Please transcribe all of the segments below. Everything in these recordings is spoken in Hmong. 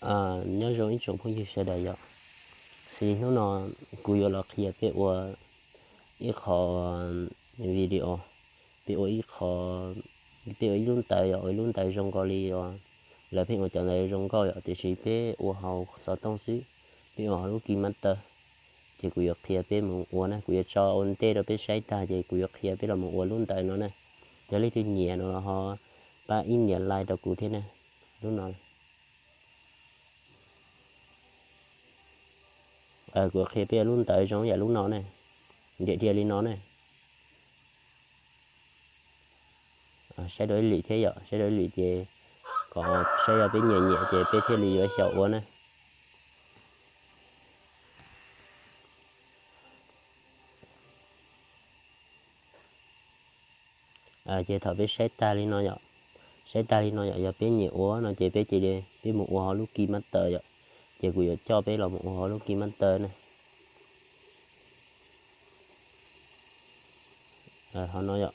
Nyob zoo ib tsoom phooj ywg sawv daws yom. Xws li hnub no kuv yuav los qhia peb ua ib qho video, peb ua ib qho, peb ua ib lub ntawv yom, ua ib lub ntawv zoo nkaus li os, lawv pheej ua cov ntawv zoo nkauj yom, tiam sis peb ua hauv xov tooj xwb, peb ua hauv lub KineMaster. Ces kuv yuav qhia peb mus ua na, kuv yuav tso ua ntej rau peb saib tag ces kuv yuav qhia peb los mus ua lub ntawv no na. Yog leej twg nyiam no los ho pab ib nias like rau kuv thiab na. Lub no kuv qhia peb lub ntawv zoo yam lub no ne, ntim dhia li no ne. Saib rau ib lwm thiab yom, saib rau ib lwm ces kom saib yog peb nyiam nyiam ces peb thiaj li yuav xyaum ua na. Ces thaum peb saib tag li no yom, saib tag li no yom, yog peb nyiam ua no ces peb cia li peb mus ua hauv lub KineMaster yom. Ces kuv yuav coj peb los mus ua hauv lub KineMaster na. Hauv no yom,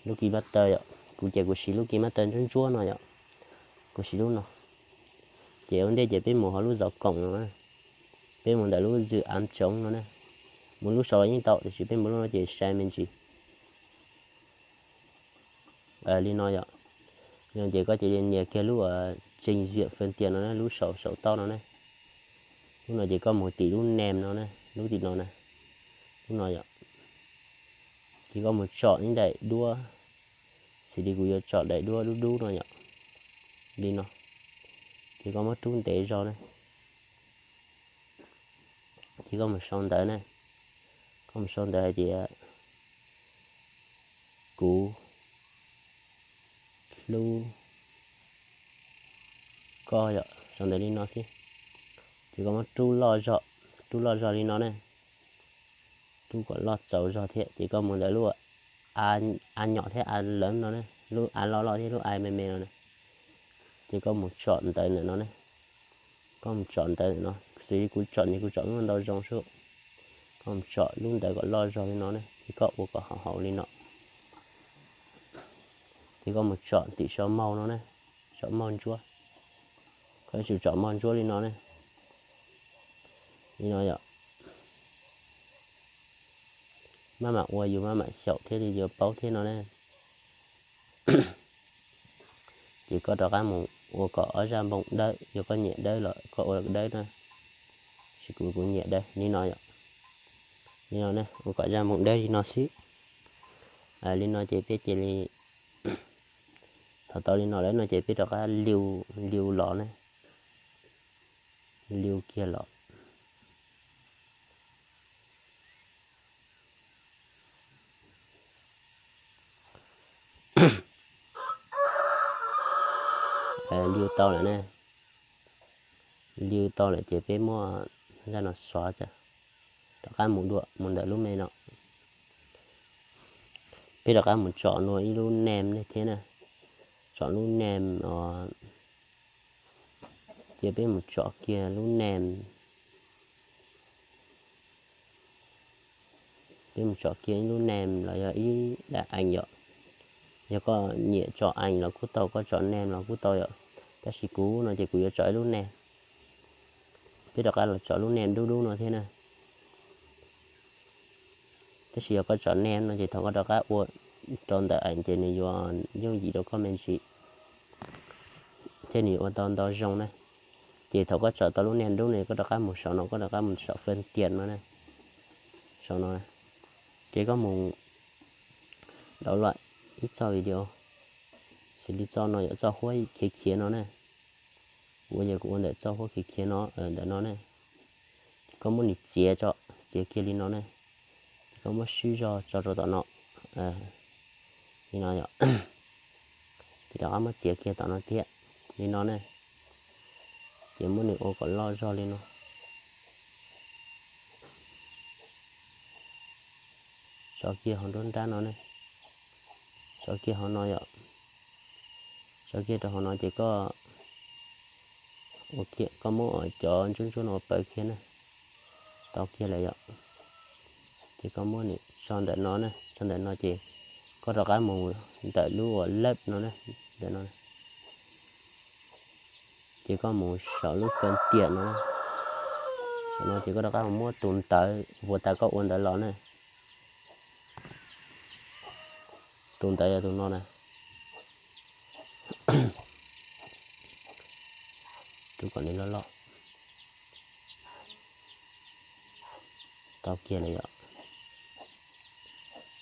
lub KineMaster yom, kuv ces kuv siv lub KineMaster ntsuab ntsuab no yom, kuv siv lub no. Ces ua ntej ces peb mus hauv lub zov koom no na, peb mus ntawm lub zwm av tsoov no na, mus lub saud yeej tau tiam sis peb mus lub no ces sai me ntsis. Li no yom, li no ces koj cia li nias kiag lub trình duyệt phần mềm no na, lub saum saum toj no na. Lub no ces koj mus tim lub name no na, lub tim no na, lub no yom. Ces koj mus tsom ib daim duab, xws li kuv yuav tsom daim duab dub dub no yom, li no. Ces koj muab rub ntev zog na, ces koj mus sau ntawv na, koj mus sau ntawv hais tias kuv hlub koj yom, sau ntawv li no xwb. Ces koj muab rub loj zog, rub loj zog li no ne, rub kom loj txaus zog thiab ces koj mus ntawm lub a nyom thiab a lawv no ne, lub a loj loj thiab lub a me me no ne. Ces koj mus tsom ntawv ntawm no ne, koj mus tsom ntawv ntawm no, xws li kuv tsom ces kuv tsom lub ntau zoo sub. Koj mus tsom lub ntawv kom loj zog li no ne, ces koj ua kom haum haum li no. Ces koj mus tsom tim saum mouse no ne, saum mouse ntsuab. Koj tsum tsom mouse ntsuab li no ne, li no yom. Maj mam ua yus maj mam xyaum thiaj li yuav paub thiab no ne. Ces koj rov qab mus ua kom ob zaj npoo dawb, yog koj nyiam dawb los koj ua dawb na. Sis kuv kuv nyiam dawb li no yom. Li no ne, ua kom zaj npoo dawb li no xwb. Li no ces peb cia li, thaum tau li no lawm no ces peb rov qab liu, liu los ne, liu kiag los. Liu tau lawm ne, liu tau lawm ces peb muab zaj no xóa, rov qab mus dua mus ntawm lub me no. Peb rov qab mus tsom no ib lub name ne thiab na, tsom lub name os. Ces peb mus tsom kiag lub name, peb mus tsom kiag ib lub name los yog ib daim ees yom. Yog koj nyiam tsom ees los kuj tau, koj tsom name los kuj tau yom. Tab sis kuv no ces kuv yuav tsom ib lub name. Peb rov qab los tsom lub name dub dub no thiab na. Tab sis yog koj tsom name no ces thaum koj rov qab ua rau ntawm ees ces nws yuav yooj yim rau koj me ntsis, thiab nws yuav ua tau ntau zoo na. Ces thaum koj tsom tau lub name dub no koj rov qab mus saum no, koj rov qab mus saum phần mềm no na, saum no. Ces koj mus download ib txoj video, xws li txoj no yom, txoj huab khiav khiav no na. Kuv ua yog kuv ua ntawm txoj huab khiav khiav no, ntawm no ne. Ces koj muab nws txiav tso, txiav kiag li no ne. Ces koj muab swb zog tso rau tom no, li no yom. Ces rov qab muab txiav kiag tom no thiab, li no ne. Ces muab nws ua kom loj zog li no. Tso kiag hauv nruab nrab no ne. Tso kiag hauv no yom. Tso kiag rau hauv no ces koj, koj muab cov ntsuab ntsuab no ua pawv kiag na. Tau kiag lawm yom. Ces koj muab nws tso ntawm no na, tso ntawm no ces koj rov qab mus ntawm lub uas lab no na. no. Ces koj mus saum lub fab tiam no, saum no ces koj rov qab mus muab tus ntawv uas tas koj ua ntawd los na. Tus ntawv yog tus no na. Rub kom nws loj loj. Tau kiag lawm yom.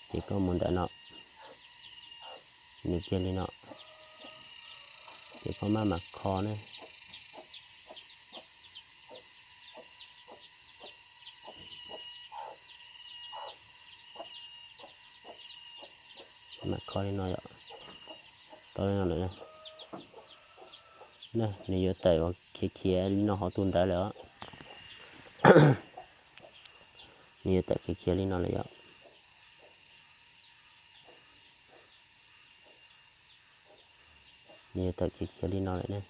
Ces koj mus ntawm no, nws kiag li no, ces koj maj mam kho ne. Mam kho li no yom. Tau li no lawm na. Nws yuav tawm khiav khiav li no hauv tus ntawv lawm os. Nws yuav tawm khiav khiav li no lawm yom. Nws yuav tawm khiav khiav li no lawm ne.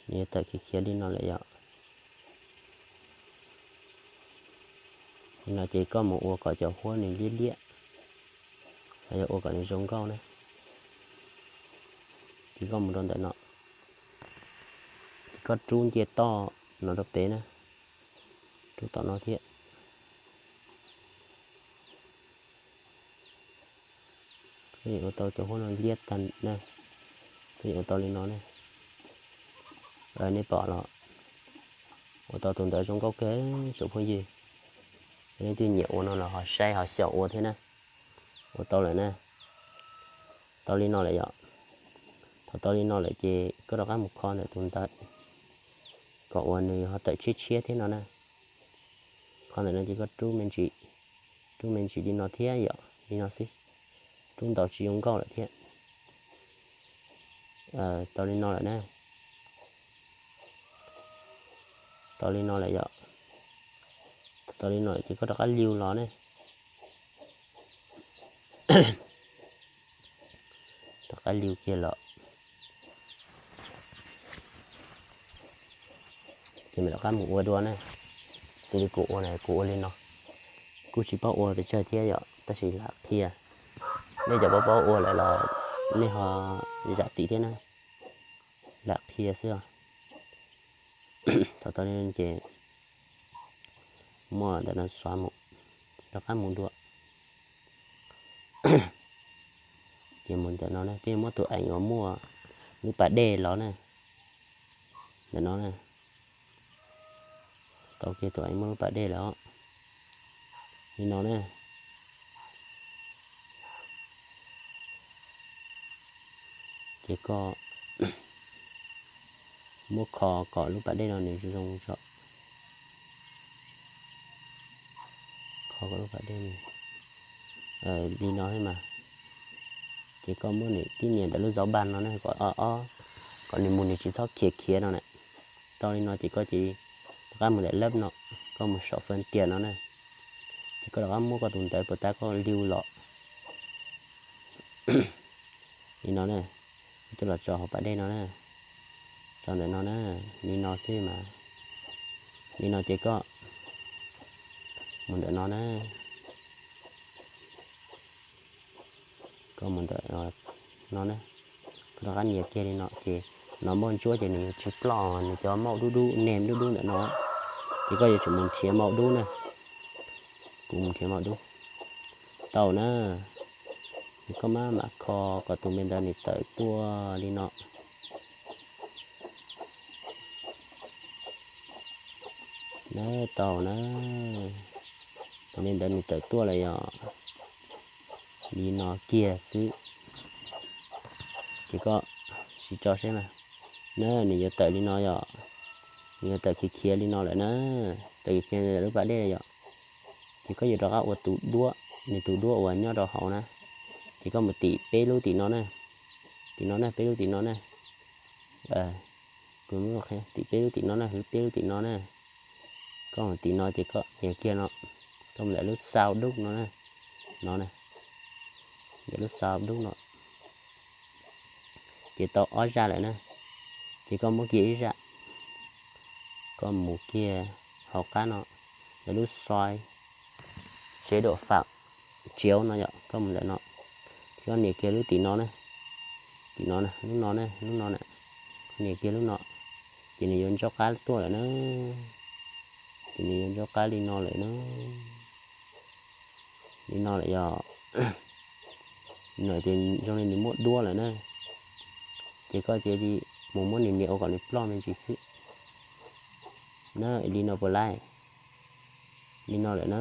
Nws yuav tawm khiav khiav li no lawm yom. Li no ces koj mus ua kom cov huab nws liab liab, los yog ua kom nws zoo nkauj na. Ces koj mus rau ntawm no, ces koj rub ncej toj no rau pem na, rub tom no thiab. Koj yeej ua tau cov huab no liab tag na, koj yeej ua tau li no ne. Nej pom los, ua tau tus ntawv zoo nkauj kawg tsoom phooj ywg. Leej twg nyiam ua no los ho saib ho xyaum ua thiab na. Ua tau lawm na. Tau li no lawm yom. Thaum tau li no lawm ces koj rov qab mus kho ntawm tus ntawv kom uas nws ho tawm tshiab tshiab thiab no na. Kho ntawm no ces koj rub me ntsis, rub me ntsis li no thiab yom, li no xwb. Rub ntau tsis zoo nkauj lawm thiab. Tau li no lawm na. Tau li no lawm yom. Tau li no lawm ces koj rov qab liu los ne. Rov qab liu kiag los. Ces mam rov qab mus ua dua na. Xws li kuv ua na, kuv ua li no. Kuj tsis paub ua pes tsawg thiab yom, tab sis lam qhia. Nej cov paub paub ua lawm los nej ho zam txim thiab na. Lam qhia xwb os. Thaum tau li no ces muab ntawm no xóa mus, rov qab mus dua. Ces mus ntawm no na, peb muab tus eev uas muaj lub pas dej los na. Ntawm no na. Tau kiag tus eev muaj lub pas dej los. Li no na. Ces koj muab kho kom lub pas dej no nws zoo tso. Kho kom lub pas dej li no mas. Ces koj muab nws tib nias ntawm lub zaub npaj no na, kom ob, kom nws mus nws tsis txhob khiav khiav no na. Tau li no ces koj ces rov qab mus ntawm lab no, koj mus saum fab tiam no na. Ces koj rov qab muab koj tus ntawv puas tas koj liu los li no na, coj los tso hauv pas dej no na, tso ntawm no na, li no xwb mas. Li no ces koj mus ntawm no na, koj mus ntawm no na, koj rov qab nias kiag li no ces no npauj ntsuab ces nws yuav tsis ploj, nws cov maum dub dub, nem dub dub ntawm no, ces koj yuav tsum mus nrhiav maum dub na. Kuv mus nrhiav maum dub. Tau na, ces koj maj mam kho kom tus me ntawv nws tawm tuaj li no. Na, tau na, tus me ntawv nws tawm tuaj lawm yom, li no kiag xwb. Ces koj sim tso seb mas, na, nws yuav tawm li no yom, nws yuav tawm khiav khiav li no lawm na, tawm khiav khiav lub pas dej yom. Ces koj yuav rov qab ua tus duab, nws tus duab uas nyob rau hauv na, ces koj mus tim peb lub tim no na, tim no na, peb lub tim no na. Tim peb lub tim no na, hwv peb lub tim no na. Koj mus tim no ces koj nias kiag no, koj mus ntawm lub xau dub no na, no na, ntawm lub xau dub no. Ces tau ob zaj lawm na, ces koj muab kiag ib zaj, koj mus kiag hauv qab no, ntawm lub xoi, tsev dam fam, tsev no yom, koj mus ntawm no, koj nias kiag lub tim no na, tim no na, lub no na, lub no na, koj nias kiag lub no, ces nws yuav ntsob qab tuaj lawm na, ces nws yuav ntsob qab li no lawm na, li no lawm yom, no ces zoo li nws muaj duab lawm na, ces koj cia li mus muab nws nias ua kom nws ploj me ntsis xwb na, li no puas laib, li no lawm na,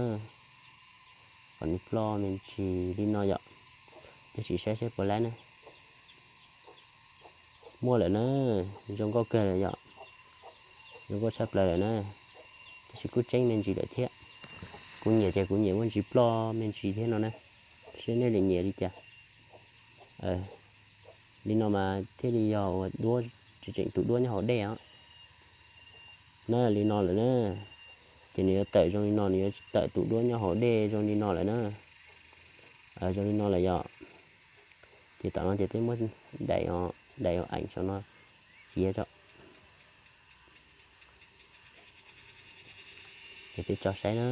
kom nws ploj me ntsis li no yom, peb sim saib saib puas laib na. Muaj lawm na, zoo nkauj kawg lawm yom, zoo nkauj tshaj plaws lawm na, tab sis kuj tseeb me ntsis lawm thiab. Kuv nyiam ces kuv nyiam muaj ntsis ploj me ntsis thiab no na, seb nej li nyiam li cas. Li no mas thiaj li yog uas duab, tseem tus duab nyob hauv dej os. Na li no lawm na, ces nws yuav tawm zoo li no, nws yuav tawm tus duab nyob hauv dej zoo li no lawm na, zoo li no lawm yom. Ces tom no ces peb muab daim, daim ua eem saum no txiav tso. Ces peb tso saib na,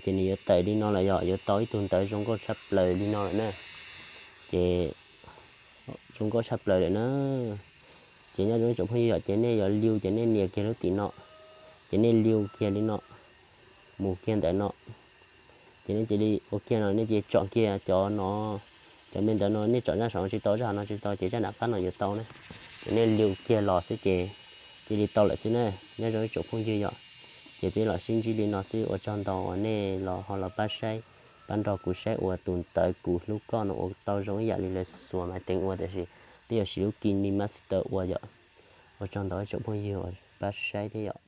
ces nws yuav tawm li no lawm yom, yuav tau ib tug ntawv zoo nkauj tshaj plaws li no lawm na. Ces zoo nkauj tshaj plaws lawm na. Ces nyob zoo ib tsoom phooj ywg yom, ces nej yuav liu ces nej nias kiag lub tim no, ces nej liu kiag li no, mus kiag ntawm no, ces nej cia li ua kiag no, nej cia li tsom kiag cov no, cov me ntawv no nej tsom zaj saum no tsis tau, zaj no tsis tau ces zaj nram qab no yuav tau na. Ces nej liu kiag los xwb ces cia li tau lawm xwb na. Nyob zoo ib tsoom phooj ywg yom, ces peb los sib ntsib li no xwb, ua tsaug ntau uas nej los ho los pab saib, pab nrog kuv saib ua tus ntawv Kuv Hlub Koj no ua tau zoo ib yam li lawv xuas maiv teev ua, tiam sis peb yuav siv lub KineMaster ua yom. Ua tsaug ntau ib tsoom phooj ywg uas pab saib thiab yom.